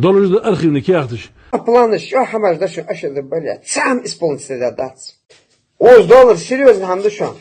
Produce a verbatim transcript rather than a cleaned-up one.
Доллараш да архивни кехаташ. Планаш чӀоагӀа хӀамаш да шун, аша да бале. Цхьа хӀама исполнить даь дац. Оз доллар серьёзно хӀама да шун.